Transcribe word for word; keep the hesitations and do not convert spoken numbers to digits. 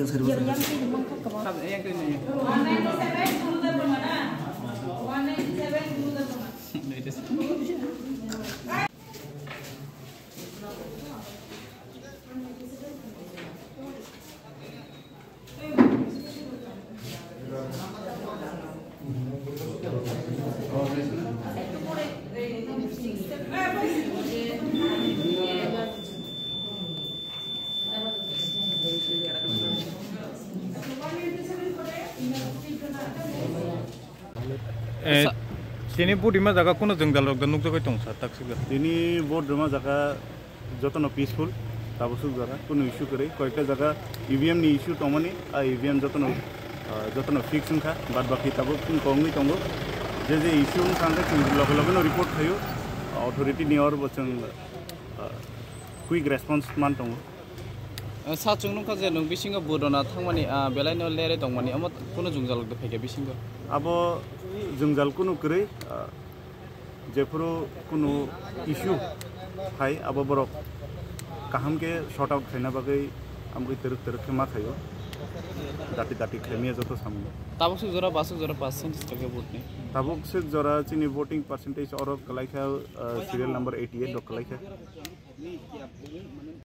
Yang, yang sih memang kan kemana? Eh, sa- tini vote rima jaga kuno jwngjal rok da nukjagwi tong sa, taksik da. Tini vote rima jaga jotono peaceful, tabuk suk jora kuno issue kwrwi, koyekta jaga E V M ni issue tongmani, a E V M jotono, ah, jotono fix wngkha, bad baki tabuk kongwi tongo. Je je issue wngkha hwnkhe chwng loge loge no report khaio, authority ni or bo chwng, ah, quick response man tongo. Eh, sa chwng nukha je nwng bisingo vote rwna thangmani, ah, belai no lerwi tongmani, omo kuno jwngjal rok da phaikha bisingo? Abo jwngjal kuno kwrwi, ah, jephuru kunu issue hai, abo borok kaham khe sort out khaina bagwi amgwi twrwk twrwk khe ma khaio, dati dati khaimya joto samung. Tabuk suk jora, basuk jora percentage khe vote ni? Tabuk suk jora chini voting percentage oro kwlaikha, ah, serial number eighty eight rok kwlaikha.